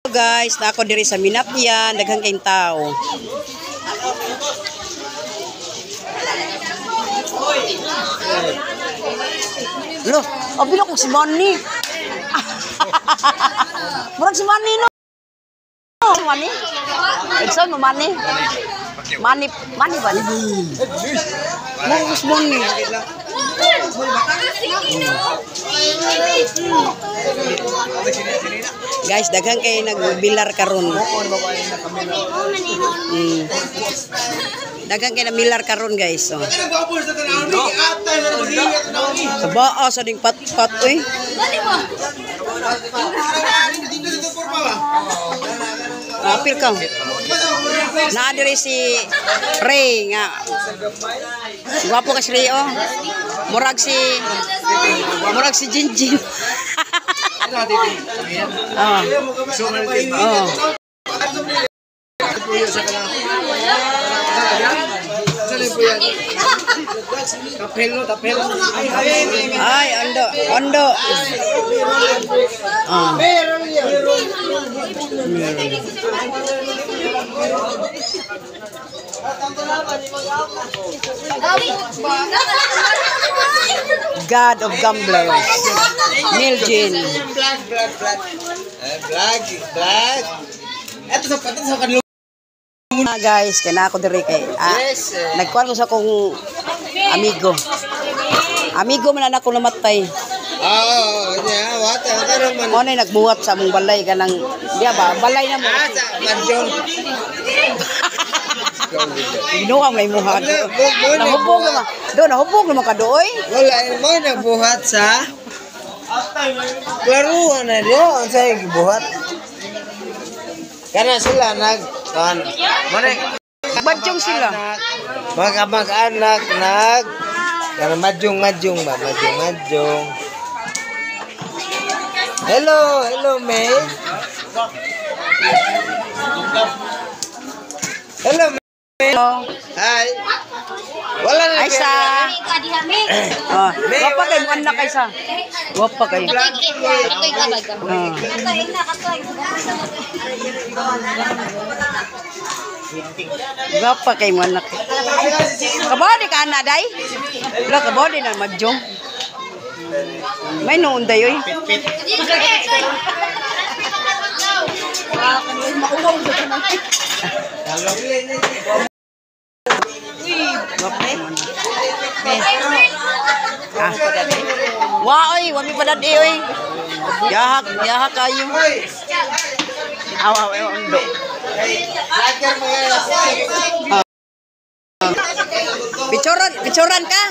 Guys, na ako diri sa Minapyan, daghang kayong tao. Lo, abi na kong si Manny. Murag si Manny no. Manny? Igsoon mo Manny? Manny, Manny ba ni? Murag si Manny. Guys, daghan kay nagbilar karon. Daghan kay namilar karon, guys. Oh. Sa baa sa ding pat-pat oy. Apil ka. Naa diri si Ray nga. Gwapo ka si Ray oh. Murag si Jinjin. Oh. Oh. Ay, ondo, ondo. Oh. God of gamblers. Miljin. Vlog, vlog, vlog. Vlog, vlog. Eto sa patin sa kanila. Guys, kaya na ako diri kay nagkuan ko sa akong amigo. Amigo man na ako namatay. Oo, yeah, what? Ano man? Mo na nagbuhat sa among balay kanang diya ba? Balay na mo. Ah, sa Madjong. Ginuang may muha. Nahubog naman. Do nahubog naman ka doy. Wala mo nagbuhat sa klaruan na diyo. Ang sa'yo gibuhat. Kana sila nag kan. Mane Badjong sila. Mga mag-anak nag kana madjong-madjong ba, madjong-madjong. Hello, hello May. Hello May. Hello. Hi. Wala na. Ay sa. Oh, wapa kay mo anak kay sa. Wapa kay. Oh. Wapa kay mo anak. Kabodi ka ana day? Wala kabodi na madjong. May noon day oy. Ah. Wa oy, wa mi padad oy. Yahak, yahak kayo. Aw aw aw ondo. Pichoran, pichoran ka?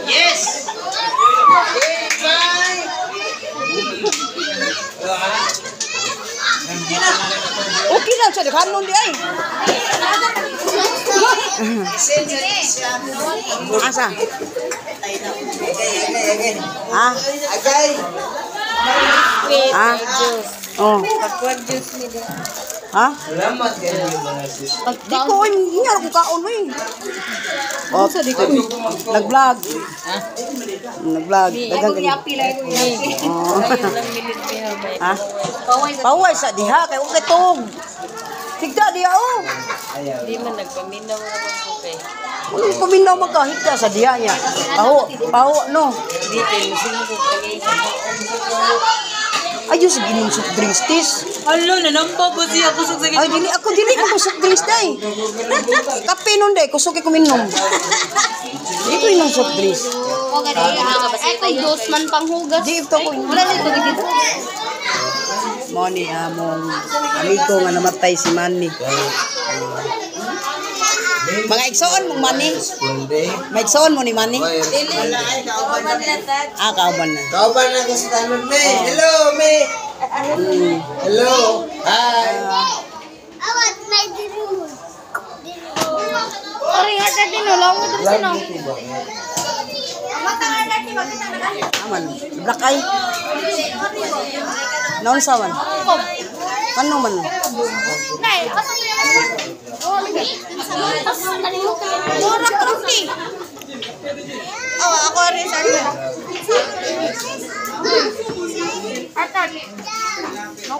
Yes. Bye. Okay lang sa kanon di ay. Asa? Ah? Agay. Ah? Oh. Ha? Salamat kayo mga sis. Di ko oy, nga ko kaon oy. Oh, di ko. Nag-vlog. Nag-vlog. Daghang kay. Oh. Ha? Paway sa diha kay okay tug. Higda diha oh. Di man nagpaminaw na ko kay. Wala paminaw man ka higda sa diha niya. Paho, paho no. Di kay musing ko kay. Ayos ginom soft drinks tis. Alo, nanamba ba siya kusog sa Ay dili ako dili ko soft drinks day. Kape nun day kusog ko minom. Di ko inom soft drinks. Ay, kung dos man panghugas. Di ito ko. Wala dito dito. Mo ni among amigo nga namatay si Manny. Mga igsoon mong Manny. May igsoon mo ni Manny? Ah, kauban na. Kauban na ko sa tanon, May. Hello, May. Hello. Hi. Aray, hata din wala ko dito sino. Aman, black eye. Naon sa man? Ano man? Nay, asa to yung Oh, lagi. Mura kroti. Oh, ako rin sa. Atan. Mao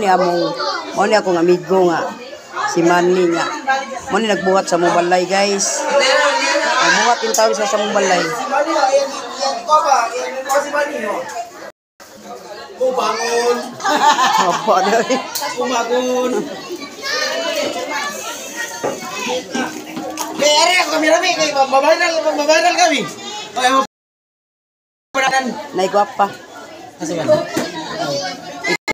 ni akong amigo nga si Manny nga. Mao ni nagbuhat sa mong balay, guys. Nagbuhat in taon siya sa mong balay. Bubangon. Opo, dali. Bumagon. Kaya ari ako kami rami kay mababaral mababaral kami. Ay mo. Naigwapa. Asa man?